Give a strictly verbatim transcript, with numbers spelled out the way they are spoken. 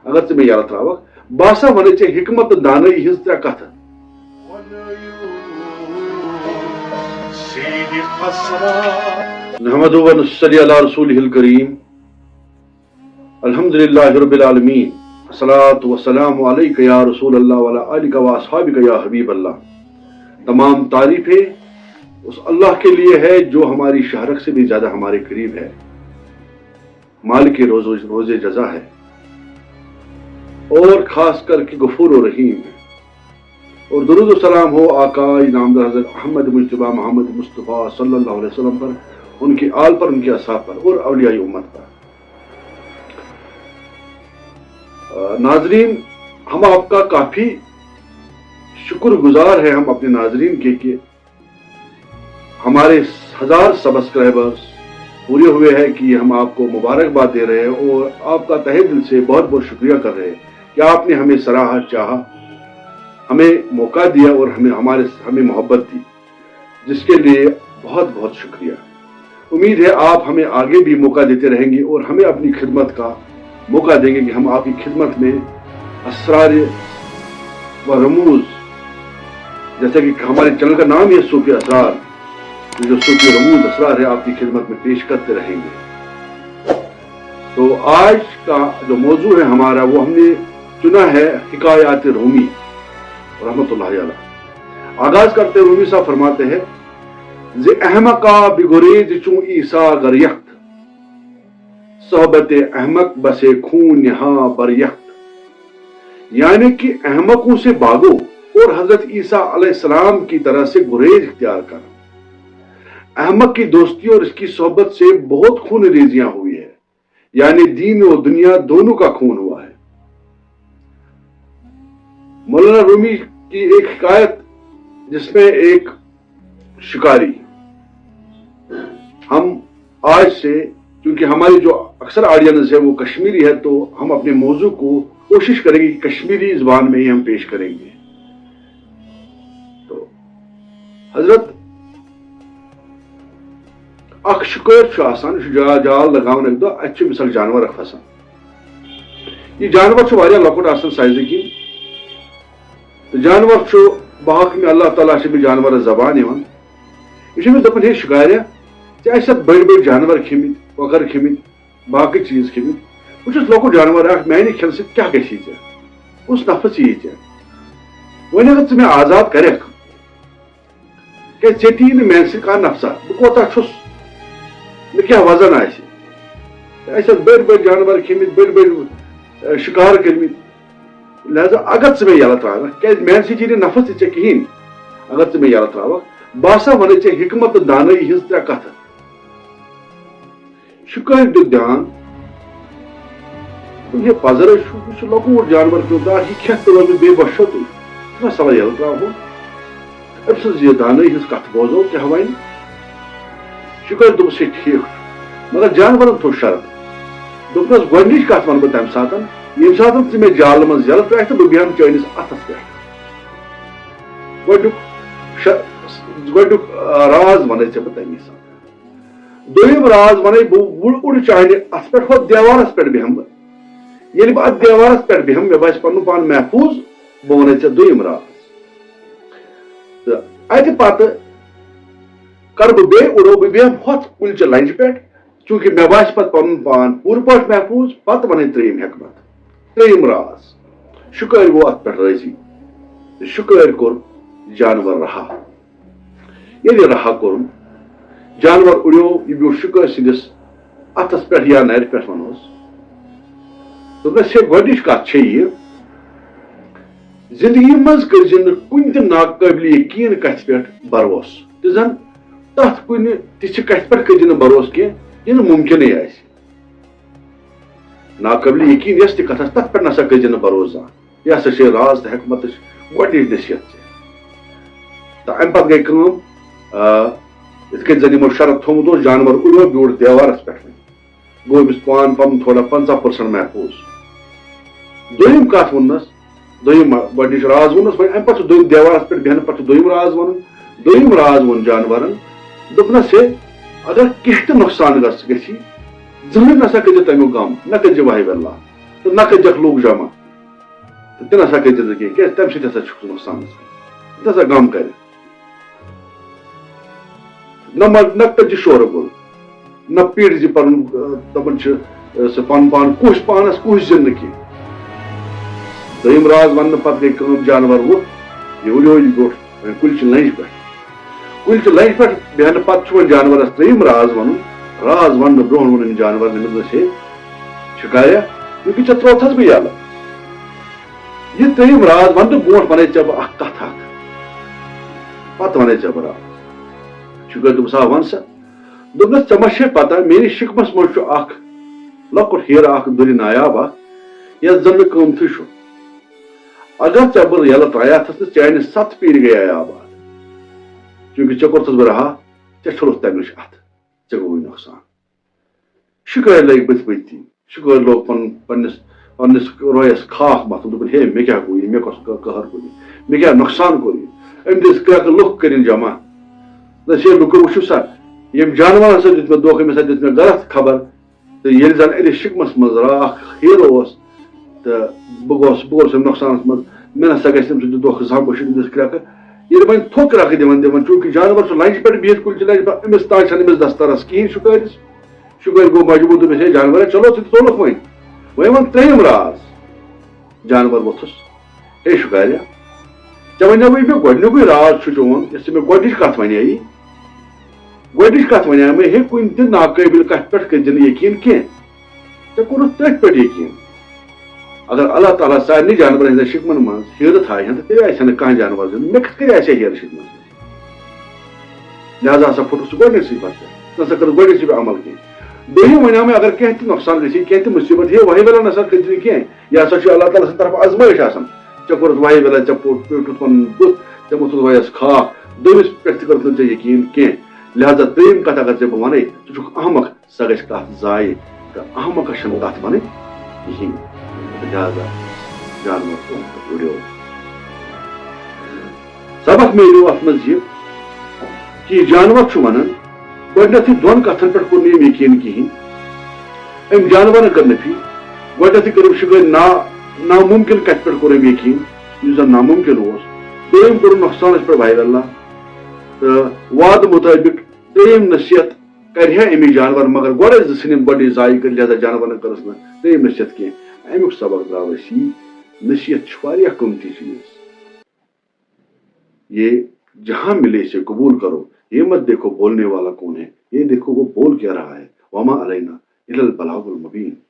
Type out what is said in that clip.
اگر ژٕ مےٚ یلہٕ تراوکھ، بہٕ ہسا ونہٕ ژےٚ حکمت تہٕ دانٲیی ہٕنٛز ترٛےٚ کتھٕ۔ نحمده ونصلي على رسوله الكريم. الحمد لله رب العالمين. الصلاة والسلام عليك يا رسول الله وعلى آلك وأصحابك يا حبيب الله. تمام تعریفیں اس اللہ کے لیے ہے جو ہماری شہرک سے بھی زیادہ ہمارے قریب ہے، مالک روز، روز جزا ہے، اور خاص کر کے غفور و رحیم ہے۔ اور درود و سلام ہو آقا نامدار حضرت احمد مجتبیٰ محمد مصطفیٰ صلی اللہ علیہ وسلم پر، ان کی آل پر، ان کے اصحاب پر اور اولیاء امت پر۔ آ، ناظرین، ہم آپ کا کافی شکر گزار ہیں، ہم اپنے ناظرین کے کہ ہمارے ہزار سبسکرائبرز پورے ہوئے ہیں کہ ہم آپ کو مبارکباد دے رہے ہیں اور آپ کا تہہ دل سے بہت بہت شکریہ کر رہے ہیں کہ آپ نے ہمیں سراہا، چاہا، ہمیں موقع دیا اور ہمیں، ہمارے، ہمیں محبت دی، جس کے لیے بہت بہت شکریہ۔ امید ہے آپ ہمیں آگے بھی موقع دیتے رہیں گے اور ہمیں اپنی خدمت کا موقع دیں گے کہ ہم آپ کی خدمت میں اسرار و رموز، جیسا کہ ہمارے چینل کا نام ہی ہے صوفی اسرار، تو جو صوفی رموز اسرار ہے، آپ کی خدمت میں پیش کرتے رہیں گے۔ تو آج کا جو موضوع ہے ہمارا، وہ ہم نے چنا ہے حکایات رومی رحمت اللہ علیہ۔ آغاز کرتے رومی صاحب فرماتے ہیں، زِ احمقا بگریز چون عیسیٰ گر یخت، صحبت احمق بسے خون نہا بر یخت۔ یعنی کہ احمقوں سے بھاگو اور حضرت عیسیٰ علیہ السلام کی طرح سے گریز اختیار کرو۔ احمق کی دوستی اور اس کی صحبت سے بہت خون ریزیاں ہوئی ہے، یعنی دین و دنیا دونوں کا خون ہوا ہے۔ مولانا رومی کی ایک حکایت، جس میں ایک شکاری، ہم آج سے، کیونکہ ہماری جو اکثر آڈینس ہے وہ کشمیری ہے، تو ہم اپنے موضوع کو کوشش کریں گے کہ کشمیری زبان میں ہی ہم پیش کریں گے۔ تو حضرت، اکھ شکٲرۍ چھُ آسان، یہِ چھُ جا-، جال لگاوان اَکہِ دۄہ، اَتہِ چھُ أمِس اکھ جانور اکھ پھسان۔ یہِ جانور چھُ واریاہ لۄکُٹ آسان سایزٕ کِنۍ۔ تہٕ جانور چھُ، بحکمِ اللہ تعالیٰ چھِ أمِس جانورس زبان یِوان۔ یہِ چھُ أمِس دَپان، ہے شِکاریا، ژےٚ آسہِ اَتھ بٔڑۍ بٔڑۍ جانور کھیٚمٕتۍ، کۄکر کھیٚمٕتۍ، باقٕے چیٖز کھیٚمٕتۍ۔ بہٕ چھُس لۄکُٹ جانور اکھ، میانہِ کھٮ۪نہٕ سۭتۍ کیٛاہ گژھی ژےٚ؟ کُس نفع یی ژےٚ؟ وۄنۍ اگر ژٕ مےٚ آزاد کرکھ، کیٛازِ ژےٚ تہِ یی نہٕ میانہِ سۭتۍ کانٛہہ نفسا۔ بہٕ کوتاہ چھُس، مےٚ کیٛاہ وزن آسہِ؟ اَسہِ ٲسۍ بٔڑۍ بٔڑۍ جانور کھیٚمٕتۍ، بٔڑۍ بٔڑۍ، اہ، شِکار کٔرمٕتۍ۔ لہذا اگر ژٕ مےٚ یلہٕ ترٛاوکھ، کیٛازِ میانہِ سۭتۍ یی نہٕ نفس تہِ ژےٚ کِہیٖنۍ۔ اگر ژٕ مےٚ یلہٕ ترٛاوکھ، بہٕ ہسا وَنَے ژےٚ حکمت تہٕ دانٲیی ہٕنٛز ترٛےٚ کتھٕ۔ شِکٲرۍ دیُت دیان۔ دوٚپُن، ہے پزر ہے چھُ، یہِ چھُ لۄکُٹ جانور پیوٚو دار، یہِ کھٮ۪تھ تہِ روزِ نہٕ بے بس چھو تُہۍ۔ نہ صلاح یلہٕ ترٛاوہون۔ أمۍ سٕنٛز یہِ دانٲیی ہٕنٛز کتھ بوزو، کیٛاہ وَنہِ؟ شِکٲرۍ دوٚپُس، ہے ٹھیٖک چھُ، مگر جانورن تھوٚو شرط۔ دوٚپنس، گۄڈٕنِچ کتھ ونہٕ بہٕ تمہِ ساتن، ییٚمہِ ساتن ژٕ مےٚ جالہٕ منٛز یلہٕ ترٛاوکھ تہٕ بہٕ بیٚہمہٕ چٲنِس اتھس پٮ۪ٹھ۔ گۄڈٕنیُک شر-، گۄڈٕنیُک، آ، راز ونَے ژےٚ بہٕ تمی ساتہٕ۔ دوٚیِم راز وَنَے بہٕ، وُڑ اُڑ چانہِ اَتھ پٮ۪ٹھ، ہۄتھ دیوارَس پٮ۪ٹھ بیٚہمہٕ بہٕ۔ ییٚلہِ بہٕ اَتھ دیوارَس پٮ۪ٹھ بیٚہمہٕ، مےٚ باسہِ پَنُن پان محفوٗظ، بہٕ وَنَے ژےٚ دوٚیِم راز۔ تہٕ اَتہِ پَتہٕ کَرٕ بہٕ بیٚیہِ اُڑو، بہٕ بیٚہمہٕ ہۄتھ کُلچہِ لَنجہِ پٮ۪ٹھ، چوٗنٛکہِ مےٚ باسہِ پَتہٕ پَنُن پان پوٗرٕ پٲٹھۍ محفوٗظ، پَتہٕ وَنَے ترٛیٚیِم حکمت۔ ترٛیٚیِم راز۔ شُکٲرۍ گوٚو اَتھ پٮ۪ٹھ رٲضی۔ تہٕ شُکٲرۍ کوٚر جانوَر رہا۔ ییٚلہِ رہا کوٚرُن، جانور اُڑیو، یہِ بیوٗٹھ شِکٲرۍ سٕنٛدِس اَتھس پٮ۪ٹھ یا نَرِ پٮ۪ٹھ وَنہوس۔ دوٚپنَس، ہے، گۄڈٕنِچ کَتھ چھےٚ یہِ، زِندگی منٛز کٔرۍ زِ نہٕ کُنہِ تہِ ناقٲبلِ یقیٖن کَتھِ پٮ۪ٹھ بھروسہٕ۔ تہِ زَن تَتھ کُنہِ تِژھِ کَتھِ پٮ۪ٹھ کٔرۍ زِ نہٕ بھروسہٕ کینٛہہ، یہِ نہٕ مُمکِنٕے آسہِ۔ ناقٲبلِ یقیٖن یۄس تہِ کَتھ آسہِ، تَتھ پٮ۪ٹھ نہ سا کٔرۍ زِ نہٕ بھروسہٕ زانٛہہ۔ یہِ ہسا چھِ راز تہٕ حکمتٕچ گۄڈٕنِچ نصیحت ژےٚ۔ تہٕ اَمہِ پتہٕ گٔے کٲم، آ، یِتھ کٔنۍ زَن یِمو شرط تھوٚومُت اوس، جانور اُڑیو بیوٗٹھ دیوارَس پٮ۪ٹھ وۄنۍ۔ گوٚو أمِس پان پَنُن تھوڑا پنٛژاہ percent محفوٗظ۔ دوٚیِم کَتھ ووٚننَس، دوٚیِم گۄڈٕنِچ راز ووٚننَس، وۄنۍ اَمہِ پَتہٕ چھُ دوٚیِم دیوارَس پٮ۪ٹھ بیٚہنہٕ پَتہٕ چھُ دوٚیِم راز وَنُن۔ دوٚیِم راز ووٚن جانوَرَن، دوٚپنَس، ہے، اگر کینٛہہ تہِ نۄقصان گژھِ، گژھِ، زٕہٕنۍ نہ سا کٔرۍزِ تَمیُک غم، نہ کٔرۍزِ واہہِ بِلّہ۔ تہٕ نہ کٔرۍزٮ۪کھ لوٗکھ جمع۔ تہٕ تہِ نہ سا کٔرۍزِ نہٕ کینٛہہ، کیٛازِ تَمہِ سۭتۍ ہسا چھُکھ ژٕ نۄقصانَس منٛز۔ یہِ ہسا غم کرِ۔ نہ مر-، نہ کٔرۍزِ شورٕ گوٚل، نہ پیٖٹۍ زِ پنُن، آ، دپان چھِ، آ، سُہ پن پان کوٗش پانس کوٗش زِ نہٕ کینٛہہ۔ دوٚیِم راز وننہٕ پتہٕ گٔے کٲم، جانور ووٚتھ، یہِ ہُریو یہِ بیوٗٹھ وۄنۍ کُلۍ چہِ لنجہِ پٮ۪ٹھ۔ کُلۍ چہِ لنجہِ پٮ۪ٹھ بیہنہٕ پتہٕ چھُ وۄنۍ جانورس ترٛیٚیِم راز ونُن۔ راز وننہٕ برونٛہہ ووٚن أمۍ جانورن، أمِس دوٚپُس، ہے شکاریا، یہِ کہِ ژےٚ ترٛووتھس بہٕ یَلہٕ۔ یہِ ترٛیٚیِم راز ونہٕ تہٕ برونٛٹھ ونے ژےٚ بہٕ اکھ کتھ اکھ۔ پتہٕ ونے ژےٚ بہٕ راز۔ شکٲرۍ دوٚپُس، آ، وَن سا۔ دوٚپنَس، ژےٚ ما چھے پتہ، میٲنِس شِکمَس منٛز چھُ اکھ لۄکُٹ ہیرٕ اکھ دُرِ نایاب اکھ، یَتھ زَن نہٕ قۭمتھٕے چھُ۔ اگر ژےٚ بہٕ یَلہٕ ترٛایاتھَس تہٕ چانہِ ستھ پیٖرِ گٔیے آباد۔ چوٗنٛکہِ ژےٚ کوٚرتھَس بہٕ رہا، ژےٚ چھوٚلُتھ تَمہِ نِش اَتھٕ، ژےٚ گوٚوُے نۄقصان۔ شِکٲرۍ لٔگۍ بٕتھِ بٕتھِ۔ شِکٲرۍ لوگ پنُن، پننِس، پننِس رویس خاکھ متھُن، دوٚپُن، ہے، مےٚ کیٛاہ گوٚو یہِ؟ مےٚ کۄس کٔہ-، قہر کوٚر یہِ؟ مےٚ کیٛاہ نۄقصان کوٚر یہِ؟ أمۍ دِژ کرٛٮ۪کہٕ لُکھ کٔرِن جمع۔ دوٚپُس، ہے لُکو، وٕچھِو سا، ییٚمۍ جانورن ہسا دیُت مےٚ دھوکہٕ، أمۍ ہسا دیُت مےٚ غلط خبر۔ تہٕ ییٚلہِ زن أمِس شِکمس منٛز راکھ ہیرٕ اوس، تہٕ بہٕ گوس، بہٕ گوس أمۍ نۄقصانس منٛز۔ مےٚ نہ سا گژھِ تٔمۍ سٕنٛدِ دھوکہٕ زانٛہہ، بہٕ چھُس أمِس کرٛٮ۪کہٕ۔ ییٚلہِ وۄنۍ تھوٚک کرٛٮ۪کہٕ دِوان دِوان، چوٗنٛکہِ جانور چھُ لنجہِ پٮ۪ٹھ بِہِتھ، کُلۍ چھِ لنجہِ پٮ۪ٹھ، أمِس تام چھَنہٕ أمِس دسترس کِہیٖنۍ شِکٲرِس۔ شُکٲرۍ گوٚو مجبوٗر، دوٚپُس، ہے جانورا، چلو، ژٕ تہِ ژوٚلُکھ وۄنۍ۔ وۄنۍ وَن ترٛیٚیِم راز۔ جانور ووٚتھُس، ہے شُکاریا، ژےٚ وَنیووُے مےٚ گۄڈٕنیُکُے راز چھُ چون، یۄس ژےٚ مےٚ گۄڈٕنِچ کَتھ وَنے۔ گۄڈٕنِچ کَتھ وَنے مےٚ، ہے کُنہِ تہِ ناقٲبِل کَتھِ پٮ۪ٹھ کٔرۍ زِ نہٕ یقیٖن کینٛہہ۔ ژےٚ کوٚرُتھ تٔتھۍ پٮ۪ٹھ یقیٖن۔ اگر اللہ تعالیٰ سارنٕے جانورن ہٕنٛدٮ۪ن شِکمَن منٛز ہیرٕ تھایہِ ہن، تہٕ تیٚلہِ آسہِ ہا نہٕ کانٛہہ جانور زِنٛدٕ۔ مےٚ کِتھ کٔنۍ آسہِ ہا ہیرٕ شِکمَس منٛز؟ لہذا ہسا پھُٹُس سُہ گۄڈٕنِکسٕے پتہٕ پٮ۪ٹھ۔ نہ سا کٔرٕس گۄڈٕنِکسٕے پٮ۪ٹھ عمل کینٛہہ۔ دوٚیِم وَنیٛاو مےٚ، اگر کینٛہہ تہِ نۄقصان گژھِ، کینٛہہ تہِ مُصیٖبت یِیہِ، وَہہِ وَلہ نہ سا کٔرۍ زِ نہٕ کینٛہہ۔ یہِ ہسا چھُ اللہ تعالیٰ سٕنٛدِ طرفہٕ آزمٲیِش آسان۔ ژےٚ کوٚرُتھ وَہہِ وَلہ، ژےٚ پوٚ-، پیوٚٹُتھ پَنُن بُتھ، ژےٚ موٚتھُتھ رۄیَس خاکھ، دوٚیمِس پٮ۪ٹھ تہِ کٔرٕتھ نہٕ ژےٚ یقیٖن کینٛہہ۔ لہذا دوٚیِم کَتھ اگر ژےٚ بہٕ وَنَے، ژٕ چھُکھ احمق۔ سۄ گژھِ کَتھ ضایع۔ تہٕ احمقَس چھَنہٕ کَتھ وَنٕنۍ کِہیٖنۍ۔ تہٕ لہذا جانوَر اوٚن تہٕ وُڈیو۔ سبق میلیو اَتھ منٛز یہِ کہِ یہِ جانوَر چھُ وَنان، گۄڈٕنیٚتھٕے دۄن کَتھَن پٮ۪ٹھ کوٚر نہٕ أمۍ یقیٖن کِہیٖنۍ۔ أمۍ جانوَرَن کٔر نفی۔ گۄڈٕنیٚتھٕے کٔرٕم شِکٲرۍ نا-، نامُمکِن کَتھِ پٮ۪ٹھ کوٚر أمۍ یقیٖن، یُس زَن نامُمکِن اوس۔ دوٚیِم کوٚرُن نۄقصانَس پٮ۪ٹھ وَہہِ وَلہ۔ تہٕ وعدٕ مُطٲبِق ترٛیٚیِم نصیحت کرِ ہا أمِس جانور، مگر گۄڈے زٕ ژھٕنِم گۄڈٕنِچ ضایع کٔرِتھ، لہذا جانورن کٔرٕس نہٕ ترٛیٚیِم نصیحت کینٛہہ۔ اَمیُک سبق درٛاو اَسہِ یی، نصیحت چھِ واریاہ قۭمتی چیٖز۔ یہ جہاں ملے سے قبول کرو، یہ مت دیکھو بولنے والا کون ہے، یہ دیکھو وہ بول کیا رہا ہے۔ وما علینا الا البلاغ المبین۔